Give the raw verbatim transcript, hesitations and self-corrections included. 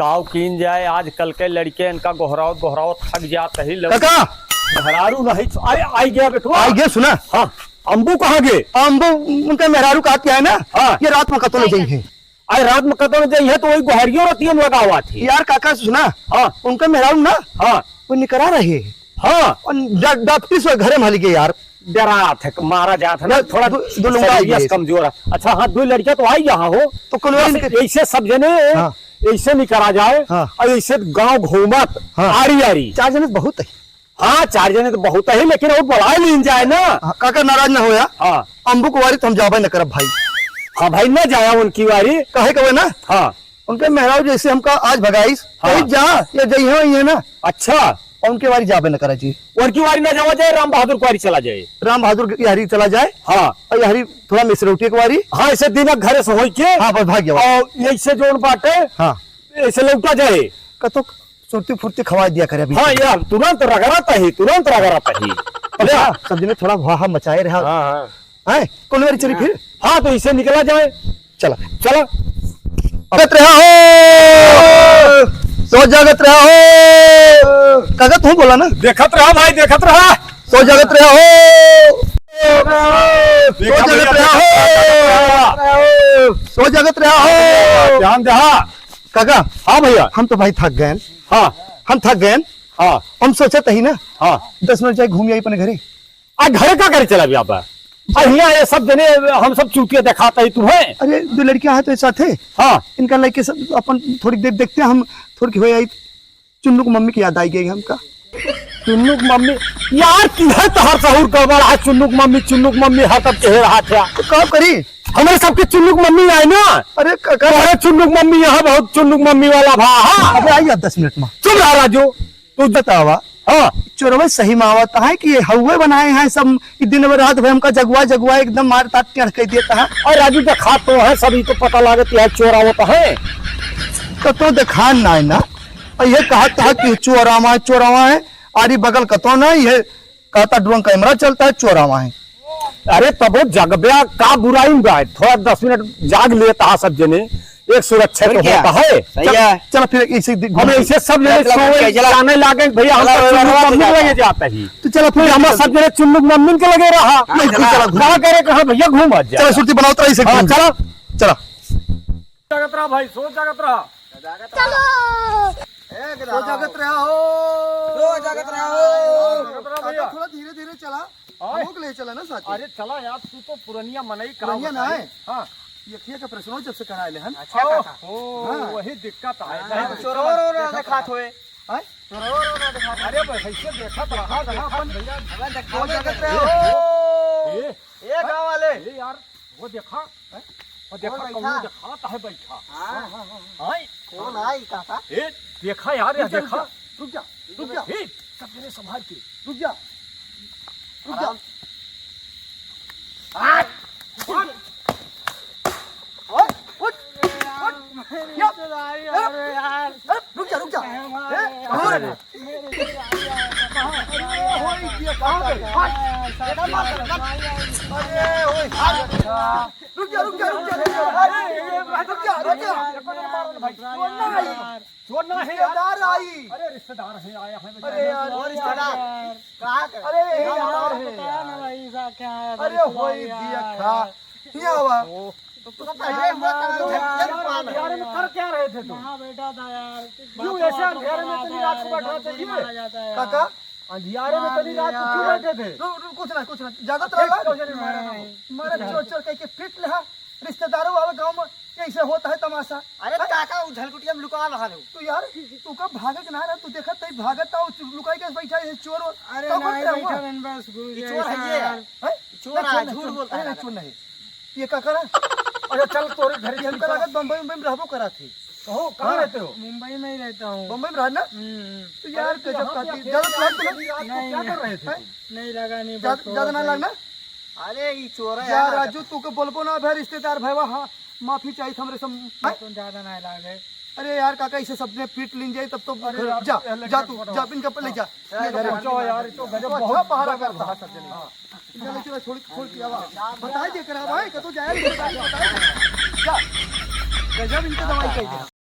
काव कीन जाए, आजकल के लड़के इनका गोहरावत, गोहरावत थक जात ही लोग। काका! मेहरारू नहीं छ-, अरे, आई गया बेटवा। आई गया, सुना? हाँ। अम्बू कहाँ गए? अम्बू, उनका मेहरारू का क्या है ना? हाँ। ये रात में कतौ ले जाई है। अरे, रात में कतौ ले जाई है, तो वही गोहरियो रतिया में लगा हुआ थी। यार, काका, सुना? हाँ। उनका मेहरारू ना? हाँ। वो निकरा रहे। हाँ। और ड-, डपटी से घरे में हली गए यार। डरात है, मारा जात है ना, ना, थोड़ा दो, दो लौंडा आई serious गए। कमजोर है। अच्छा, हाँ, दो लड़कियां तो आई यहाँ हो। तो कौन वाली बस इनके ऐसे सब जने, हाँ। ऐसे निकरा जाए हाँ। और ऐसे गांव घूमत, हाँ। आरी आरी। चार जने तो बहुत है। हाँ, चार जने तो बहुत है, लेकिन और बढ़ा लीन जाए ना। हाँ, काका नाराज ना हो यार। हाँ। अम्बू कुवारी तो हम जाबे न करब भाई। हाँ भाई, ना जाया उनकी वारी। काहे कबे ना? हाँ। उनके मेहरारू जैसे हमका आज भगाइस, हाँ। कहीं जा, या जइहे वही है ना। अच्छा। और उनके वारी जाबे न करा जी। उनकी वारी ना जावा जाए, राम बहादुर कुवारी चला जाए। राम बहादुर की यारी चला जाए। हाँ। और यारी थोड़ा मिसरौटी के वारी। हाँ, ऐसे दिन घरे से होई के। हाँ, बस भाग गया। और ऐसे जोन बाटे। हाँ। ऐसे लौटा जाए। कतो सुरती फुर्ती खवाई दिया करे अभी। हाँ यार, तुरंत रगड़त ही, तुरंत रगड़त ही। अच्छा, सब जने थोड़ा हुआ मचाए रहा। हाँ, हाँ। हैं? कौन वारी चली फिर? हाँ, तो इसे निकला जाए। चला। चला। जागत रहा हो, सो जागत रहा हो। काका, तू बोला ना। देखत रहा भाई, देखत रहा। सो जागत रहा हो। देखा सो जागत भैया, रहा देखा, हो। देखा। सो जागत रहा हो। ध्यान दे, हाँ। काका, हाँ भैया। हम तो भाई थक गए। हाँ। हम थक गए। हाँ। हम सोचत ही ना। हाँ। दस मिनट जाए घूम आई अपने घरे। आ, घरे का करे चला भी आप? आ, हियाँ ये सब जने, हम सब चूतिया दिखाता ही तुम्हें। अरे, दो लड़कियाँ हैं तो साथ है। हाँ। इनका लेके सब अपन थोड़ी देर देखते हैं, हम थोड़ी हो आई। चुन्नू की मम्मी की याद आई गई हमका। चुन्नू की मम्मी? यार, किधर तोहर सहूर गड़बड़ है? चुन्नू की मम्मी, चुन्नू की मम्मी हर तब कहे रहा था। तो का करी? हमरे सबके चुन्नू की मम्मी आए ना। अरे, का, का? अरे, चुन्नू की मम्मी यहाँ बहुत चुन्नू की मम्मी वाला भा, हाँ। अबे, आई अब दस मिनट में। चुप रहा राजू। तू बतावा। हाँ। चोरवे सही में आवत है कि ये हउवे बनाए हैं सब, कि दिन भर रात भर हमका जगुआ जगुआ एकदम मार ताट टेढ़ कर देता है। और राजू देखा तो है, सभी को पता लागत है चोर आवत है। तो तो देखा ना है ना, और ये कहत है कि चोर आवा है, चोर आवा है, आरी बगल कतो ना, ये कहता ड्रोन कैमरा चलता है, चोर आवा है। अरे तबो जगब्या का बुराई में बा, थोड़ा दस मिनट जाग लेता है सब जने, एक सुरक्षा और तो क्या? होता है। सही चल, है। चल फिर इसे दि-, हम घूम ऐसे सब जने चला, चला, सोए चला। जाने लागे भैया, हम चला, तो चला, चुन्नू चला, मम्मी चला। लगे जाता ही। तो चला फिर फिर हम चला। सब जने चुन्नू मम्मी के लगे रहा। नहीं, नहीं, चला, घूम। कहाँ करे, कहाँ भैया घूम आ जा। चला सुरती बनाओ, तो ऐसे हाँ, घूम। चला। चला। जागत रहा भाई, सो जागत रहा। चलो। सो जागत रहा हो। सो जागत रहा हो। जागत रहा भैया। थोड़ा धीरे धीरे चला। ओए। हमहू के ले चला ना साथे। अरे चला यार, तू तो पुरनिया मनई का पुरनिया ना बताई। है। हाँ। ये अखिया के ऑपरेशनो जब से कराए ले हन। अच्छा ओ, काका। ओ, हाँ। वही दिक्कत है। हाँ, नहीं तो चोरो चोरो ना दिखात होए। हैं? चोरो ना दिखात होए। अरे भाई, कैसे देखा तो रहा, देखा अपन भैया। अबे देखा, देखा, देखा। ए, ए, ए, गाँव वाले। ए यार, वो देखा। हैं? वो देखा, कौन कौनो बैठा? देखात है बैठा। हाँ, हाँ, हाँ, हाँ। हाँ। कौन आई काका? ए, देखा यार, ये रुक जा, देखा। रुक जा, रुक जा, रुक जा। ए, सब जने संभाल के। रुक जा। रुक जा। आराम। आ! उठ! ओए, उठ! उठ! या! रिश्तेदारी आ रहे यार। अरे, रुक जा, रुक जा। ए, कहाँ रे? मेरे रिश्तेदारी आ रहे। कहाँ? अरे, होई, ये कहाँ गए? हट। अरे, होई, हट। रुक जा, रुक जा, रुक जा, रुक जा। अरे, रुक जा, रुक जा। चोर ना आई। चोर ना है यार। रिश्तेदार आई। अरे रिश्तेदार है, आया है अरे यार, रिश्तेदार। कहाँ का? अरे यही यार, यार है। बताया ना भाई, ऐसा क्या है, अरे भाई, होई यार। दिया खा। ये आवा। तो पता है, वो यार, यार, यार, यार, यार, कर क्या रहे थे तुम? यहाँ बैठा था यार। क्यों ऐसे अंधेरे में इतनी रात को बैठना चाहिए? काका? अंधियारे में इतनी रात को क्यों बैठे थे? रुक, रुक, कुछ ना, कुछ ना। ज्यादा अरे, तरह लग। मारा चोर, चोर कह के पीट ले हा। रिश्तेदारों वाला गाँव में ऐसे होता है तमाशा। अरे हैं? काका, उ झलकुटिया में लुका रहा है। तो यार, तू कब भागे के ना रहा, तू देखत तई भागत था, उ लुकाई के बैठा है चोर। अरे तो नहीं, बैठा है। बस गुरु जी, चोर है ये। हैं? चोर ना, है, चोर झूठ नहीं, बोलता है अरे, काका। चोर नहीं। ये काका ना? अच्छा, चल, तोरे घर ये हमका लगा बम्बई, बम्बई में रहबो करा थे। कहो, कहाँ रहते हो? मुंबई में ही रहता हूँ। बम्बई में रहना? हम्म। तो यार, अरे, तो गजब यहाँ का पे चीज। अकेले ज्यादा प्लान तो नहीं, रात को नहीं, क्या नहीं। कर रहे थे तुम? नहीं लगा, नहीं, ज्यादा, बस ज्यादा थोड़ा ना सा। लगना? अरे, ई चोर है यार, यार। राजू, तू को बोलबो ना भे, रिश्तेदार भैवा, हाँ, माफी चाहिए हमरे सब, हैं? तुम ज्यादा ना लागे। अरे यार, काका, इसे सबने पीट लीन जाए, तब तो अरे घर यार, जा, पहले जा घर तू, पहुंचाओ। जा, इनका पहले जा। हाँ। ले घर पहुंचाओ यार, ये तो गजब तो अच्छा बहुत पहाड़ा गजब करता है। हाँ। इनका ले चला, छोड़, छोड़ के आवा। बताए दे करा भाई, कतो जाए, बताए दे। जा। गजब इनके दवाई चाहिए।